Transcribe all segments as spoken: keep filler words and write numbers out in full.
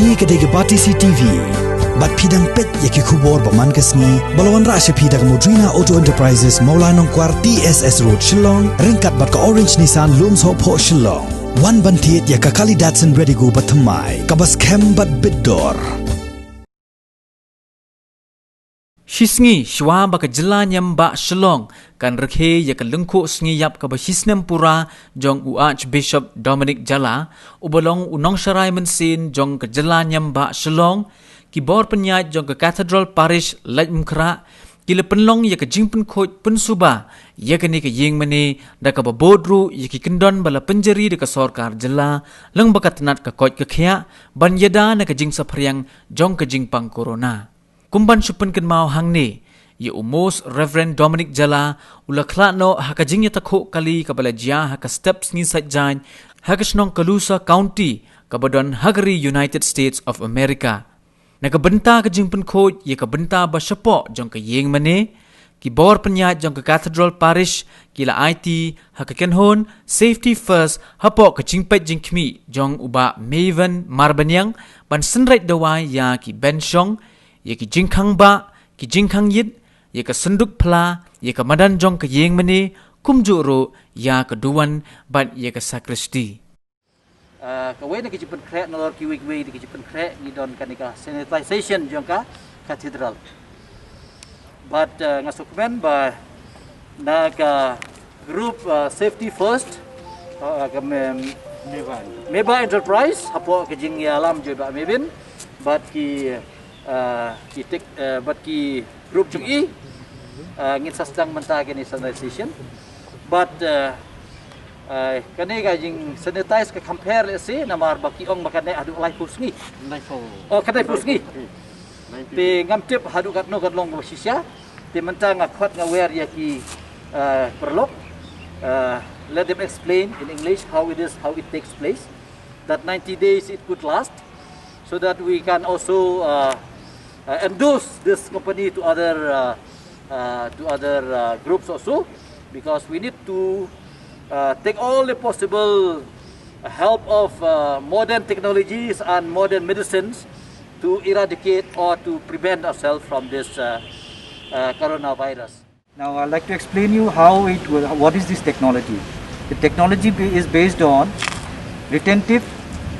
Kane ka dei ka Batesi T V. Bad phi dang peit ïa ki khubor ba man ka sngi, ba la wanrah sha phi da ka Modrina Auto Enterprises, Mawlai Nongkwar, T S S Road, Shillong, ryngkat bad ka Orange Nissan, Lumsohphoh, Shillong. Wan ban thied ïa ka kali Datsun Redigo ba thymmai, kaba skhem bad bit dor. Shisngi shuwa ba ka jylla niam bah Shillong kan rakhe ïa ka lyngkhuh sngi ïap kaba shisnem pura jong u Archbishop Dominic Jala, uba long u nongsharai mynsiem jong ka jylla niam bah Shillong, ki bor pynïaid jong ka Cathedral Parish Laitumkhrah ki la pynlong ïa ka jingpynkhuid pynsuba ïa kane ka ïingmane, da kaba bud ruh ïa ki kyndon ba la pynjari da ka sorkar jylla, lyngba ka tnat ka koit ka khiah, ban ïada na ka jingsaphriang jong ka jingpang corona. Kum ban shu pynkynmaw hangne, ïa u Most Reverend Dominic Jala u la khlad noh ha ka jingïatakhuh kali kaba la jia ha ka step Sngi Saitjaiñ, ha ka shnong Colusa County, kaba don ha ka ri United States of America. Na ka bynta ka jingpynkhuid ïa ka bynta ba shapoh jong ka ïingmane, ki bor pynïaid jong ka Cathedral Parish ki la aiti ha ka kynhun Safety First hapoh ka jingpeit jingkhmih jong u Bah Maven Marbaniang, ban synreit dawai ïa ki benshong, ïa ki jingkhang bah, ki jingkhang ïit, ïa ka synduk phla, ïa ka madan jong ka ïingmane, kumjuh ruh ïa ka duwan bad ïa ka sakristi. Ah, kawei na ki jingpynkhreh nalor kiwei kiwei na ki jingpynkhreh ngi don kane ka sanitization jong ka cathedral. Bad, ah, nga sngewkmen ba na ka group, ah, Safety First, ah, ka mem- Meba Enterprise. Meba Enterprise, hapoh ka jingïalam jong i Bah Mebin, bad ki, ah, ki tek, ah, bad ki group jong i, ah, ngin sa sdang mynta kane sanitization. Bad, ah, ah, kane ka jing sanitize ka kham pher lehse, namar ba ki ong ba ka neh haduh laiphew sngi. Laiphew. Oh, ka laiphew sngi. Hmm. Te ngam tip haduh katno kan long ba shisha. Te mynta nga khot nga wer ïa ki, ah, paralok. Ah, let them explain in English how it is, how it takes place. That ninety days it could last, so that we can also, uh, uh, endorse this company to other, uh, uh, to other, uh, groups also, because we need to, uh, take all the possible help of, uh, modern technologies and modern medicines to eradicate or to prevent ourselves from this, uh, uh, coronavirus. Now, I'd like to explain you how it will, what is this technology. The technology ba-, is based on retentive,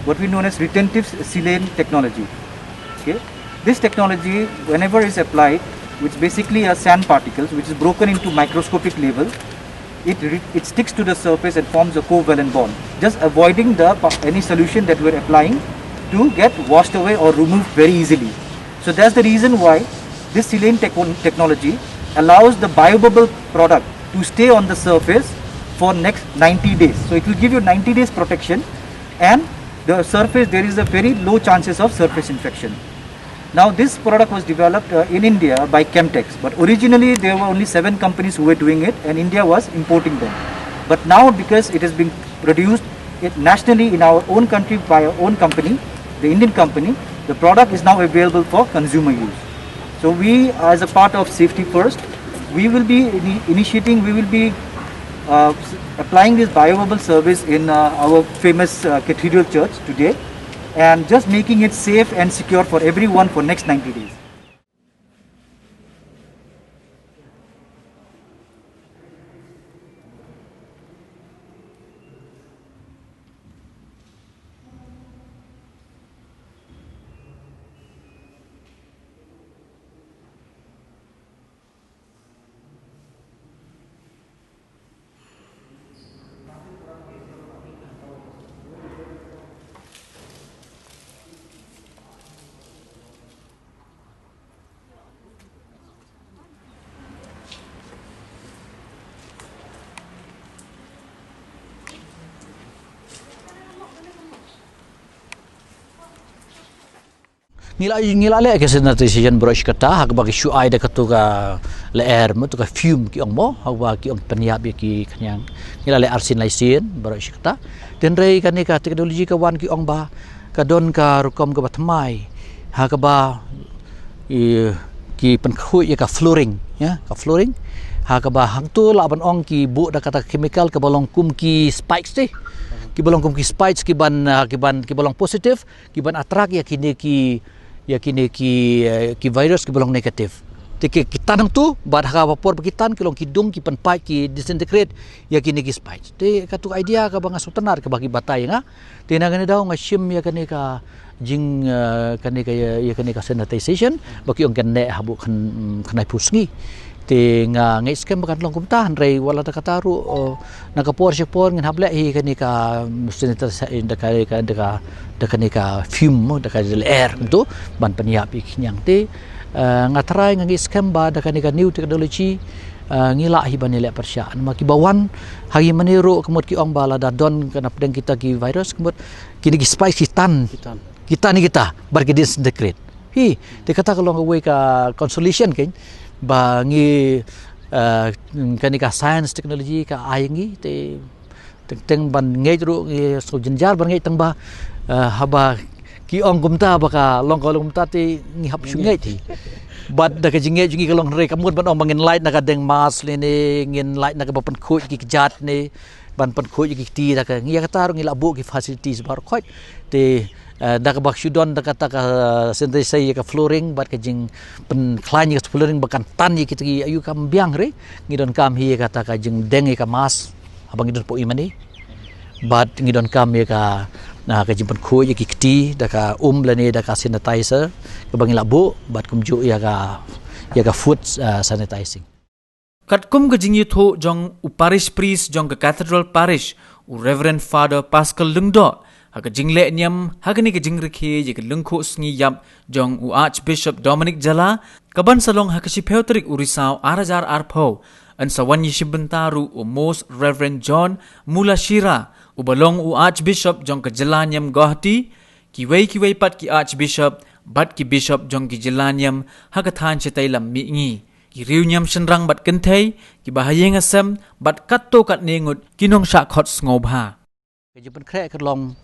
what we known as retentive silane technology. Okay? This technology, whenever is applied, it's basically a sand particles which is broken into microscopic level. It re-, it sticks to the surface and forms a covalent bond, just avoiding the pa-, any solution that we're applying to get washed away or removed very easily. So that's the reason why this silane techon-, technology allows the biobubble product to stay on the surface for next ninety days. So it will give you ninety days protection, and the surface, there is a very low chances of surface infection. Now, this product was developed, uh, in India by Chemtex, but originally there were only seven companies who were doing it, and India was importing them. But now, because it has been produced it nationally in our own country by our own company, the Indian company, the product is now available for consumer use. So we, as a part of Safety First, we will be ini-, initiating, we will be, uh, s-, applying this biobubble service in, uh, our famous, uh, cathedral church today, and just making it safe and secure for everyone for next ninety days. Ngi la, ngi la leh ka sanitization baroh shi katta, ha kaba ki shu ai da katu ka lyer mo, tu ka fume ki ong mo, ha kaba ki ong pynïap ïa ki khñiang. Ngi la leh arsien laisien baroh shi katta. Hynrei kane ka technology ka wan ki ong ba ka don ka rukom kaba thymmai, ha kaba i, ki pynkhuid ïa ka fluorine, ïa, ka fluorine. Ha kaba hangtu lah ban ong ki buh da kata ka chemical kaba long kum ki spikes te. Ki ba long kum ki spikes ki ban, ah, ki ban, ki ba long positive, ki ban attract ïa kine ki, ïa kine ki, eh, ki virus ki ba long negative. Te ki, ki tan tu, bad ha ka por ba ki tan ki long ki dung, ki pynpait, ki disintegrate ïa kine ki spikes. Te katu idea ka ba nga sngewtynnad ka ba ki batai nga. Te na kane daw nga shim ïa kane ka jing, eh, kane ka, ïa kane ka sanitization ba ki ong kan neh haduh khynnai phew sngi. Te nga ngeit skhem ba kan long kumta, hynrei wat la da kata ruh, oh, na ka por sha ka por ngin hap leh hi kane ka, mm, sanitize, da ka, da ka, da ka, da kane ka fume, da ka lyer kumtu ban pynïap ïa ki khñiang. Te, eh, nga tharai, nga ngeit skhem ba da kane ka new technology, eh, ngi lah hi ban ïaleh pyrshah. Namar ki ba wan ha ïing mane ruh, ka mut ki ong ba lada don ka na pdeng kita ki virus, ka mut kine ki spikes ki tan, ki tan ïa kita bad ki disintegrate hi. Te kata ka long kawei ka consolation kein ba ngi, eh, kane ka science technology ka ai ngi, te teng teng ban ngeit ruh ngi sngewjynjar ban ngeit, tang ba, eh, haba ki ong kumta ba ka long, ka long kumta, te ngi hap shu ngeit hi. Bad da ka jingngeit jong ngi ka long hynrei, ka mut ban ong ba ngin lait na ka deng mask lane ngin lait na ka ba pynkhuid ki kjat ne ban pynkhuid ki kti, da ka ngi, ïa kata ruh ngi lah buh ki facilities baroh khoit. Te, eh, da ka ba shu don da kata ka sanitizer, ïa ka flooring bad ka jingpynkhlaiñ ïa ka flooring ba kan tan ïa kita ki, aiu kam biang re. Ngi donkam hi ïa kata ka jingdeng ïa ka mask haba ngi don hapoh ïing mane. Bad ngi donkam ïa ka, na ka jingpynkhuid ïa ki kti da ka um lane da ka sanitizer ka ba ngi lah buh, bad kumjuh ïa ka, ïa ka foot, eh, sanitizing. Katkum ka jingïathuh jong u parish priest jong ka Cathedral Parish, u Reverend Father Pascal Lyngdoh, ha ka jingleh niam ha kane ka jingrakhe ïa ka lyngkhuh sngi ïap jong u Archbishop Dominic Jala, ka ban sa long ha ka shiphew tarik u Risaw ar hajar arphew, yn sa wan ïashim bynta ruh u Most Reverend John Mulashira, u ba long u Archbishop jong ka jylla niam Guwahati, kiwei kiwei pat ki Archbishop bad ki Bishop jong ki jylla niam ha ka thaiñ shatei lam mihngi, ki riewniam shynrang bad kynthei, ki ba ha ïing ha sem, bad katto katne ngut ki nongshah khot sngewbha. Ka jingpynkhreh ka long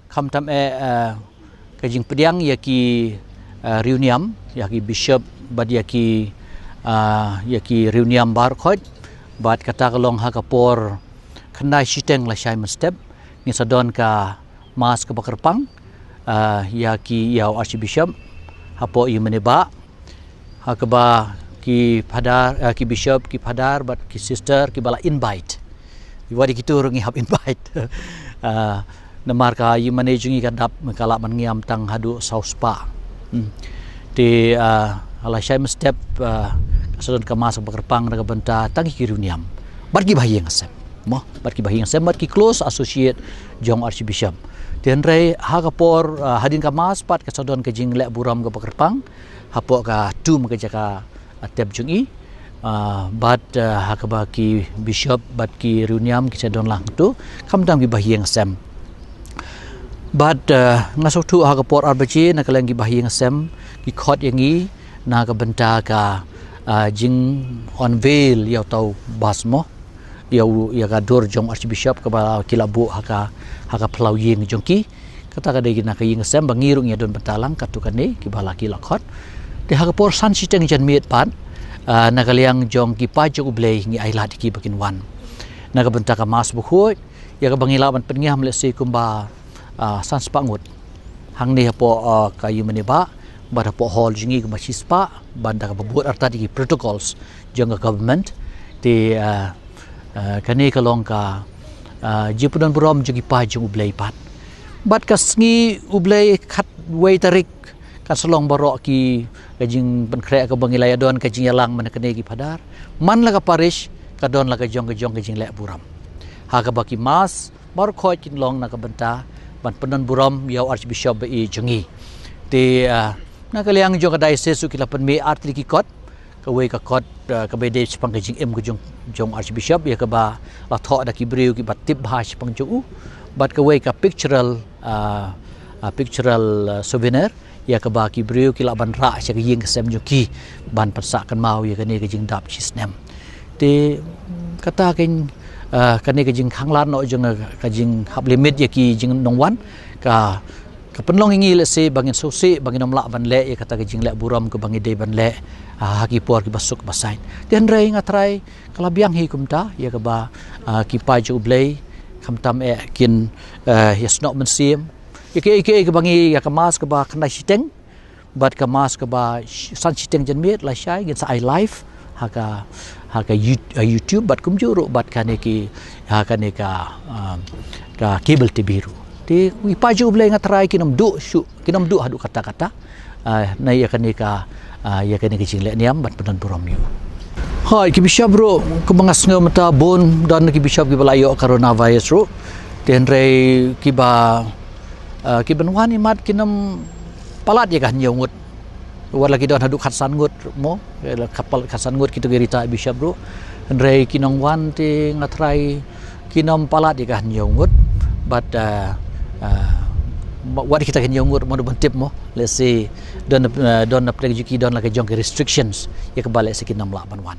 khamtam eh, eh, ka jingpdiang ïa ki, eh, riewniam, ïa ki bishop bad ïa ki, eh, ïa ki riewniam baroh khoit. Bad kata ka long ha ka por khyndai shiteng lashai mynstep, ngin sa don ka mass ka ba kyrpang, eh, ïa ki, ïa u Archbishop hapoh ïing mane bah, ha ka ba ki phadar, eh, ki bishop, ki phadar bad ki sister ki ba la invite. Wat ïa kitu ruh ngi hap invite. Eh, namar ka ïing mane jong ngi ka dap, ka lah ban ngiam tang haduh saw spah. Hmm. Te, eh, lashai mynstep, eh, ka sa don ka mass ba kyrpang na ka bynta tang ki riewniam bad ki ba ha ïing ha sem, mo, bad ki ba ha ïing ha sem bad ki close associate jong Archbishop. Te hynrei ha ka por, eh, hadien ka mass pat ka sa don ka jingleh burom ka ba kyrpang hapoh ka tomb, ka jaka, ah, tep jong i, ah, bad, ah, ha ka ba ki bishop bad ki riewniam ki sa don lang tu, khamtam ki ba ha ïing ha sem. Bad, ah, nga sngewthuh ha ka por ar baje na ka liang ki ba ha ïing ha sem ki khot ïa ngi na ka bynta ka, ah, jing unveil ïa uta u bust, mo, ïa u, ïa ka dur jong Archbishop ka ba ki la buh ha ka, ha ka phyllaw ïing jong ki. Kata ka dei na ka ïing ha sem ba ngi ruh ngi ïa don bynta lang katto katne ki ba la ki la khot. Te ha ka por san shiteng janmiet pat, ah, na ka liang jong ki paid jong U Blei ngi ailad ïa ki ba kin wan na ka bynta ka mass bakhuid, ïa ka ba ngi lah ban pynngiam lehse kumba, ah, san spah ngut hangne hapoh, ah, ka ïing mane bah, bad hapoh hall jong ngi kumba shi spah, bad da ka ba bud artat ïa ki protocols jong ka government. Te, ah, ah, kane ka long ka, ah, jingpyndon burom jong ki paid jong U Blei pat. Bad ka sngi U Blei khatwei tarik kan sa long baroh ki, ka jingpynkhreh ka ba ngi la ïa don, ka jingïalang man kane ki phadar, man la ka parish ka don la ka jong ka jong ka jingleh burom, ha ka ba ki mass baroh khoit kin long na ka bynta ban pyndon burom ïa u Archbishop ba i jong ngi. Te, ah, na ka liang jong ka diocese ruh ki la pynmih ar tylli ki kot. Kawei ka kot, ah, ka ba dei shaphang ka jingim ka jong, jong Archbishop, ïa ka ba la thoh da ki briew ki ba tip bha shaphang jong u. Bad kawei ka pictorial, ah, ah, pictorial, ah, souvenir, ïa ka ba ki briew ki lah ban rah sha ka ïing ka sem jong ki ban pynsah kynmaw ïa kane ka jingdap shi snem. Te kata kein, ah, kane ka jingkhang lad noh jong, ah, ka jinghap limit ïa ki jingnongwan, ka, ka pynlong ïa ngi lehse ba ngin sngewsih ba ngin ym lah ban leh ïa kata ka jingleh burom ka ba ngi dei ban leh, ah, ha ki por ki ba suk ba saiñ. Te hynrei nga tharai ka la biang hi kumta, ïa ka ba, ah, ki paid jong U Blei khamtam eh kin, eh, ïasnoh mynsiem. Ïa kaei kaei kaba ngi ïa ka mass kaba khyndai shiteng bad ka mass kaba sh-, san shiteng janmiet lashai ngin sa ai live ha ka, ha ka You-, ha YouTube bad kumjuh ruh bad kane ki, ha kane ka, um, ka cable T V ruh. Te ngi paid jong U Blei nga trai kin ym duh shuh, kin ym duh haduh katta katta. Ah, na ïa kane ka, ah, ïa kane ka jingleh niam bad pyndon burom ïa u. Hooid, ki bishop ruh kumba nga sngew mynta bun don ki bishop kiba la ïoh coronavirus ruh. Te hynrei kiba, ah, kiban wan imat kin ym palat ïa ka hynñiew ngut. Wat la ki don haduh khatsan ngut mo, la khatpal-, khatsan ngut kito ki rita bishop ruh. Hynrei ki nongwan te nga trai kin ym palat ïa ka hynñiew ngut. Bad, ah, ah, wat kita ki hynñiew ngut mo, ban tip mo. Let's say don, ah, don na pdeng jong ki don la ka jong ki restrictions ïa kaba let's say kin ym lah ban wan.